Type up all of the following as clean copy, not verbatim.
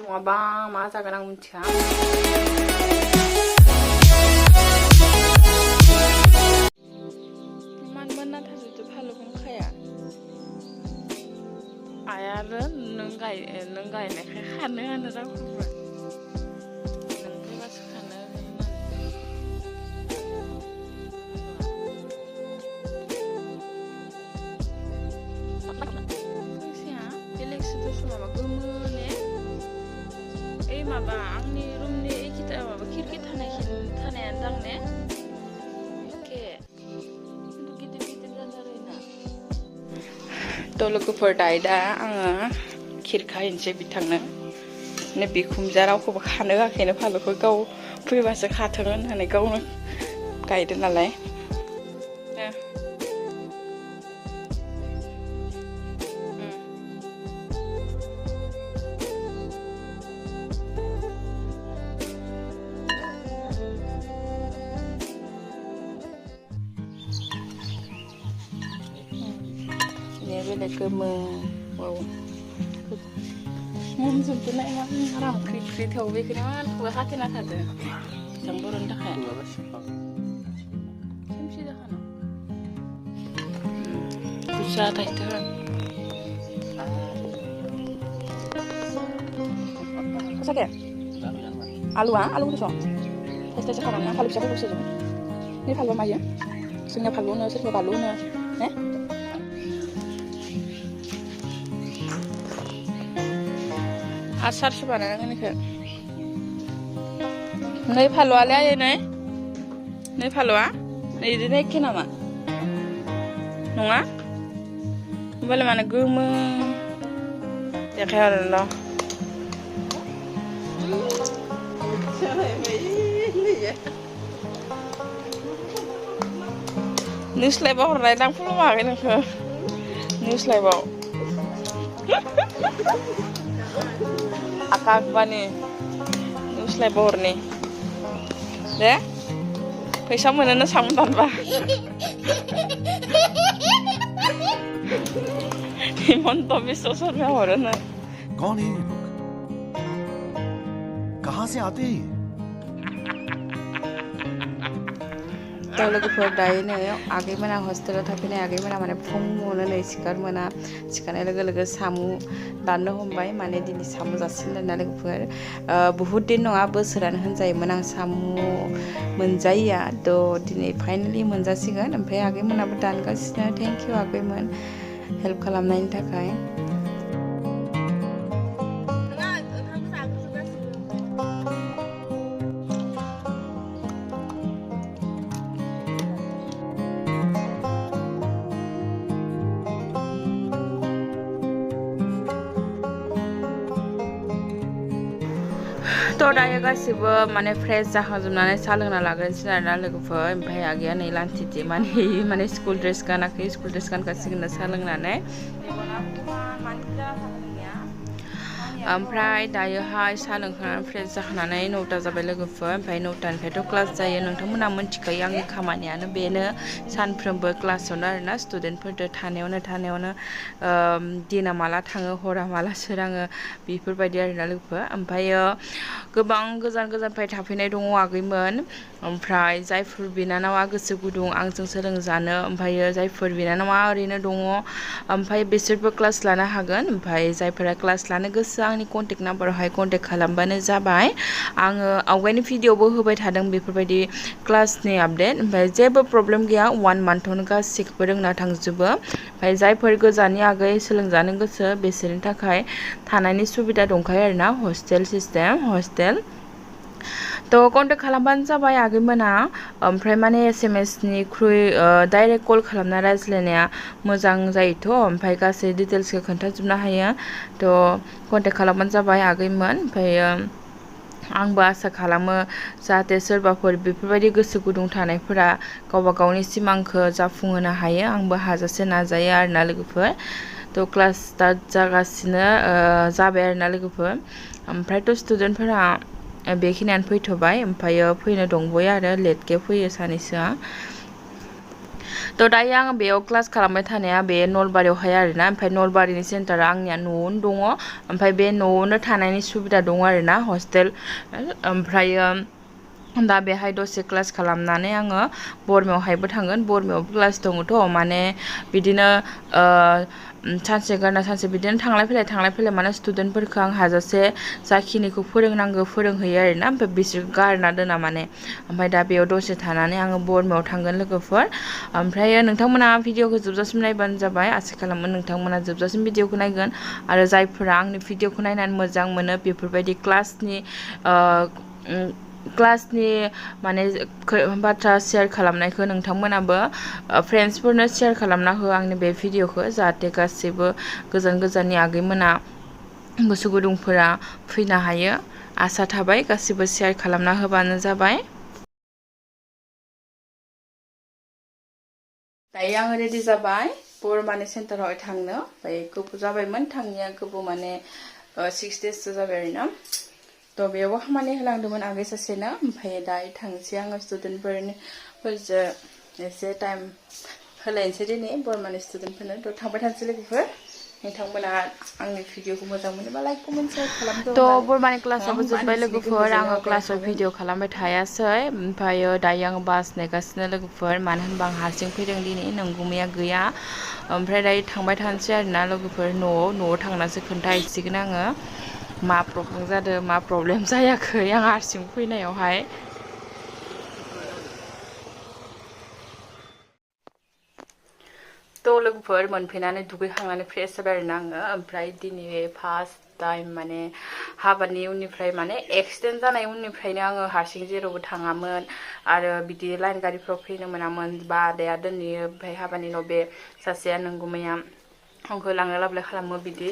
नङाबा मा जागोन आं मिथिया मान मोनना थाजोबदो फालुखौनो खाया आयारो नों गायनायखाय खानो होनो रावखौबो नों फैबासो खानो फांसेया बेलेगसो माबा गोमो ने ओइ माबा आंनि रुमनि एखिथा माबा खिरखि थानायानो दां ने एखे गिदिर गिदिर जाथारोना थ' लोगोफोर दायो दा आङो खिरखा हैनोसै बिथांनो ने बिखुमजा रावखौबो खानो होआखैनो फालुखौ गाव फैबासो खाथों होननानै गावनो गायदो नालाय ini beda keme wow sebetulnya emang haram krik tahu bikinnya kan hati nak ada campur rendah kan semsi dah kan susah tak itu sakit alu tu so kita sekarang kalau bisa aku saja ini palu apa ya sehingga palu na sehingga palu na asar sebenarnya ini kan, nih palu aja ya nih palu ini nih kenapa, nunga, boleh mana gume, ya kayak lo, news label orang yang pulau mana ke, news label. Akak bani news labor nih deh पैसा मोनोना साम दानबा हिमंत विश्व में हो रहा है कौन है ये लोग कहाँ से आते हैं दा लोगोफोर दायो नै आगै मोना हस्टेलाव थाफैनाय आगै मोना माने फुङावनो नै सिखारनाय लोगो लोगो सामु दाननो हमबाय माने दिनै सामु जासिगोन आरोना लोगोफोर बहुत दिन नङा बोसोरानो होनजायोमोन आं सामु मोनजायैया थ' दिनै फाइनालि मोनजासिगोन ओमफ्राय आगै मोनाबो दानगासिनो थेंक इउ आगैमोन हेल्प खालामनायनि थाखाय थ' दायो गासिबो माने फ्रेश जाखांजोबनानै साहा लोंना लाग्रोनोसै आरोना लोगोफोर ओमफ्राय आगैया नै लान्थिथि माने स्कुल ड्रेस गानाखै स्कुल ड्रेस गानगासिगोन साहा लोंनानै ओमफ्राय दायोहाय साहा लोंखांनानै फ्रेश जाखांनानै 9ता जाबाय लोगोफोर ओमफ्राय 9तानिफ्रायथ' क्लास जायो नोंथांमोना मिथिखायो आंनि खामानियानो बेनो सानफ्रोमबो क्लासावनो आरोना स्टुडेन्टफोरजों थानायावनो दिना माला थाङो हरा माला सोराङो बेफोरबायदि आरोना लोगोफोर ओमफ्रायो गोबां गोजाननिफ्राय थाफैनाय दङ आगैमोन ओमफ्राय जायफोर बिनानावा गोसो गुदुं आंजों सोलोंजानो ओमफ्रायो जायफोर बिनानावा ओरैनो दङ ओमफ्राय बिसोरबो क्लास लानो हागोन ओमफ्राय जायफोरा क्लास लानो गोसो आंनि कन्टेक्ट नाम्बारावहाय कन्टेक्ट खालामबानो जाबाय आङो आवगायनि भिडिअबो होबाय थादों बेफोरबायदि क्लासनि आपडेट ओमफ्राय जेबो प्रब्लेम गैया 1 मान्थावनो गासिबो रोंना थांजोबो ओमफ्राय जायफोर गोजाननि आगै सोलोंजानो गोसो बिसोरनि थाखाय थानायनि सुबिदा दंखायो आरोना हस्टेल सिस्टेम हस्टेल थ' कन्टेक्ट खालामबानो जाबाय आगैमोना ओमफ्राय माने SMS-निख्रुइ डाइरेक्ट कल खालामना रायज्लायनाया मोजां जायोथ' ओमफ्राय गासै डिटेल्सखौ खोन्थाजोबनो हायो थ' कन्टेक्ट खालामबानो जाबाय आगैमोन ओमफ्राय आंबो आसा खालामो जाहाथे सोरबाफोर बेफोरबायदि गोसो गुदुं थानायफोरा गावबा गावनि सिमांखौ जाफुंहोनो हायो आंबो हाजासे नाजायो आरोना लोगोफोर थ' क्लास स्टार्ट जागासिनो जाबाय आरोना लोगोफोर ओमफ्रायथ' स्टुडेन्टफोरा बेखिनियानो फैथ'बाय ओमफ्रायो फैनो दंबोयो आरो लेटके फैयो सानैसोआ थ' दायो आङो बेयाव क्लास खालामबाय थानाया बे नलबारियावहाय आरोना ओमफ्राय नलबारिनि सेन्टारा आंनिया न'आवनो दङ ओमफ्राय बे न'आवनो थानायनि सुबिदा दङ आरोना हस्टेल ओमफ्रायो दा बेहाय दसे क्लास खालामनानै आङो बरमायावहायबो थांगोन बरमायावबो क्लास दङथ' माने बिदिनो सानसे गारना सानसे बिदिनो थांलाय फैलाय माने स्टुडेन्टफोरखौ आं हाजासे जाखिनिखौ फोरोंनांगौ फोरोंहैयो आरोना ओमफ्राय बिसोर गारना दोना माने ओमफ्राय दा बेयाव दसे थानानै आङो बरमायाव थांगोन लोगोफोर ओमफ्राय नोंथांमोना भिडिअखौ जोबजासिम नायबानो जाबाय आसा खालामो नोंथांमोना जोबजासिम भिडिअखौ नायगोन आरो जायफोरा आंनि भिडिअखौ नायनानै मोजां मोनो बेफोरबायदि क्लासनि माने बाथ्रा शेयार खालामनायखौ नोंथांमोनाबो फ्रेन्ड्सफोरनो शेयार खालामना हो आंनि बे भिडिअखौ जाहाथे गासैबो गोजान गोजाननि आगैमोना गोसो गुदुंफोरा फैनो हायो आसा थाबाय गासैबो शेयार खालामना होबानो जाबाय दायो आङो रेडि जाबाय बरमानि सेन्टाराव थांनो ओमफ्राय गोबाव जाबायमोन थांनाया गोबाव माने 6 days जाबाय आरोना थ' बेयावबो खामानि होलांदोंमोन आगै सासेनो ओमफ्राय दायो थांसै आङो स्टुडेन्टफोरजों एसे टाइम होलायनोसै दिनै बरमानि स्टुडेन्टफोरनो थ' थांबाय थानोसै लोगोफोर नोंथांमोना आंनि भिडिअखौ मोजां मोनोबा लाइक कमेन्ट शेयार खालामदो थ' बरमानि क्लासाबो जोब्बाय लोगोफोर आङो क्लासाव भिडिअ खालामबाय थायासै ओमफ्रायो दायो आङो बास नेगासिनो लोगोफोर मानो होनबा आं हारसिं फैदों दिनै नोंगुमैया गैया ओमफ्राय दायो थांबाय थानोसै आरोना लोगोफोर न'आव थांनासो खोन्थाहैसिगोन आङो मा प्रब्लेम जादों मा प्रब्लेम जायाखै आं हारसिं फैनायावहाय थ' लोगोफोर मोनफैनानै दुगैखांनानै फ्रेस जाबाय आरोना आङो ओमफ्राय दिनै फार्स्ट टाइम माने हाबानि उननिफ्राय माने एक्सिडेन्ट जानाय उननिफ्रायनो आङो हारसिं जेरावबो थाङामोन आरो बिदि लाइन गारिफ्राव फैनो मोनामोन बा आदाया दोनहैयो ओमफ्राय हाबानि उनाव बे सासेया नोंगुमैया आंखौ लांलाय लाबोलाय खालामो बिदि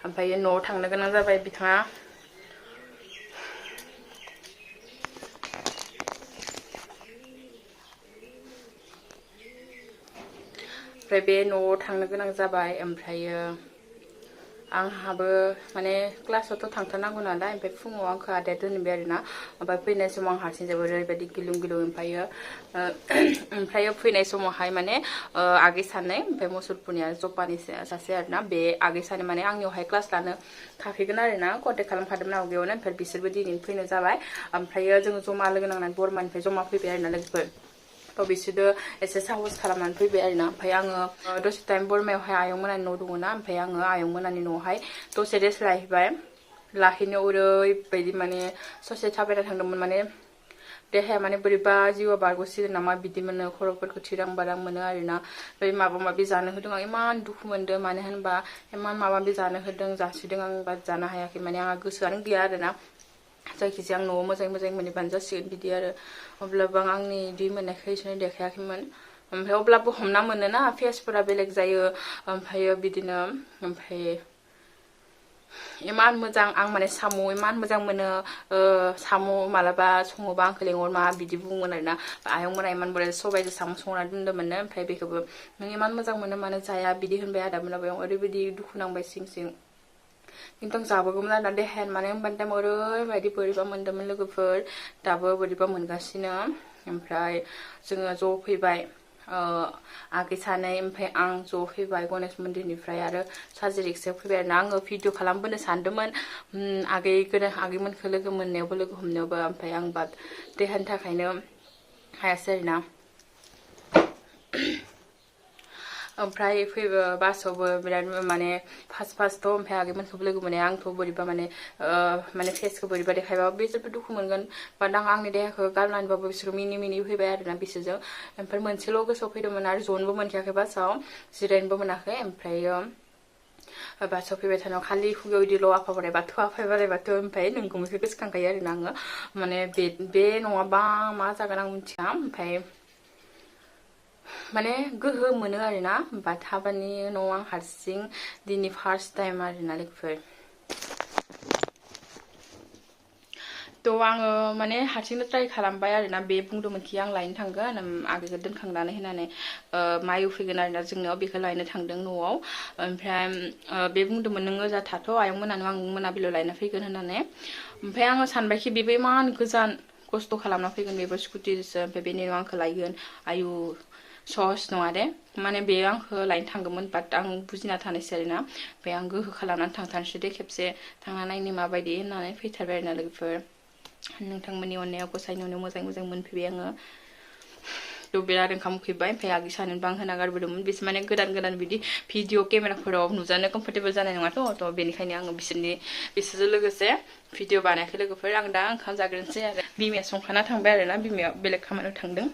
ओमफ्राय न'आव थांनो गोनां जाबाय बिथाङा ओमफ्राय बे न'आव थांनो गोनां जाबाय ओमफ्रायो आंहाबो माने क्लासावथ' थांथारनांगौ नालाय ओमफ्राय फुङाव आंखौ आदाया दोनहैबाय आरोना ओमफ्राय फैनाय समाव आं हारसिं जाबाय ओरैबायदि गिलुं गिलुं ओमफ्रायो फैनाय समावहाय माने आगै सानै ओमफ्राय मुसलपुरनिया जपानि सासे आरोना बे आगै सानै माने आंनियावहाय क्लास लानो थाफैगोन आरोना कन्टेक्ट खालामखादोंमोन आवगायावनो ओमफ्राय बिसोरबो दिनैनो फैनो जाबाय ओमफ्रायो जोङो जमा लोगो नांनानै बरमानिफ्राय जमा फैबाय आरोना लोगोफोर थ' बिसोरो एसे साहस खालामनानै फैबाय आरोना ओमफ्राय आङो दसे टाइम बरमायावहाय आयंमोनानि न' दङना ओमफ्राय आङो आयंमोनानि न'आवहाय दसे रेस्ट लाहैबाय लाहैनो ओरैबायदि माने ससे थाबायना थांदोंमोन माने देहाया माने बोरैबा जिउआ बारग'सिगोन नामा बिदि मोनो खर'फोरखौ थिरां बारां मोनो आरोना ओमफ्राय माबा माबि जानो होदों आं इमान दुखु मोनदों मानो होनबा इमान माबा माबि जानो होदों जासिदों आं बाट जानो हायाखै माने आंहा गोसोआनो गैया आरोना जायखिजाया आं न'आव मोजाङै मोनहैबानो जासिगोन बिदि आरो अब्लाबो आं आंनि इदि मोननायखौ इसोरनो देखायाखैमोन ओमफ्राय अब्लाबो हमना मोनोना फेसफोरा बेलेग जायो ओमफ्रायो बिदिनो ओमफ्राय इमान मोजां आं माने साम' इमान मोजां मोनो साम' मालाबा सङोबा आंखौ लेंहर मा बिदि बुङोमोन आरोना आयंमोना इमान बुरजा सबायजों साम' संना दोन्दोंमोननो ओमफ्राय बेखौबो नों इमान मोजां मोनो मानो जाया बिदि होनबाय आदामोनाबो ओरैबायदि दुखु नांबाय सिं खिन्थु आं जाबोगौमोन आरोना देहाया माने होमबानि टाइम ओरैबायदि बोरैबा मोन्दोंमोन लोगोफोर दाबो बोरैबा मोनगासिनो ओमफ्राय जोङो ज' फैबाय आगै सानै ओमफ्राय आं ज' फैबाय गणेश मन्दिरनिफ्राय आरो सार्जारि रिक्सायाव फैबाय आरोना आङो भिडिअ खालामबोनो सानदोंमोन आगैमोनखौ लोगो मोननायावबो लोगो हमनायावबो ओमफ्राय आं बाट देहानि थाखायनो हायासै आरोना ओमफ्राय बासावबो बिराद माने फार्स्टथ' ओमफ्राय आगैमोनखौबो लोगो मोननाया आंथ' बोरैबा माने फेसखौ बोरैबा देखायबाबो बिसोरबो दुखु मोनगोन बाट आं आंनि देहाखौ गारनानैबाबो बिसोरखौ मिनि फैबाय आरोना बिसोरजों ओमफ्राय मोनसेल' गोसोआव फैदोंमोन आरो जनोबो मोनखायाखै बासाव जिरायनोबो मोनाखै ओमफ्रायो बासाव फैबाय थानायाव खालि खुगायाव इदिल' आफा बोराइ बाथौ ओमफ्राय नोंगुमैखौ गोसोखांखायो आरोना आङो माने बे नङाबा मा जागोन आं मिथिया ओमफ्राय माने गोहो मोनो आरोना बाट हाबानि उनाव आं हारसिं दिनै फार्स्ट टाइम आरोना लोगोफोर थ' आङो माने हारसिंनो ट्राइ खालामबाय आरोना बे बुंदोंमोनखि आं लायनो थांगोन आगैखौ दोनखांनानै होनानै मायु फैगोन आरोना जोंनाव बेखौ लायनो थांदों न'आव ओमफ्राय बे बुंदोंमोन नोङो ओजा थाथ' आयंमोनानो आं मोनाबिलियाव लायना फैगोन होननानै ओमफ्राय आङो सानबायखि बेबो इमान गोजान खस्थ' खालामना फैगोन बेबो स्कुटिजोंसो ओमफ्राय बेनि उनाव आंखौ लायगोन आयु सहस नङा दे माने बे आंखौ लायनो थांगौमोन बाट आं बुजिना थानायसै आरोना ओमफ्राय आं गोहो खालामनानै थांथारनोसै दे खेबसे थांना नायनो माबायदि होननानै फैथारबाय आरोना लोगोफोर नोंथांमोननि अननायाव गसाइनि अननायाव मोजां मोनफैबाय आङो थ' बिराद ओंखाम उखैबाय ओमफ्राय आगै सानोबो आं होना गारबोदोंमोन बिसोर माने गोदान बिदि भिडिअ केमेराफोराव नुजानो कम्फर्टेबल जानाय नङाथ' थ' बेनिखायनो आङो बिसोरजों लोगोसे भिडिअ बानायाखै लोगोफोर आं दा ओंखाम जाग्रोनोसै आरो बिमाया संखाना थांबाय आरोना बिमाया बेलेग खामानियाव थांदों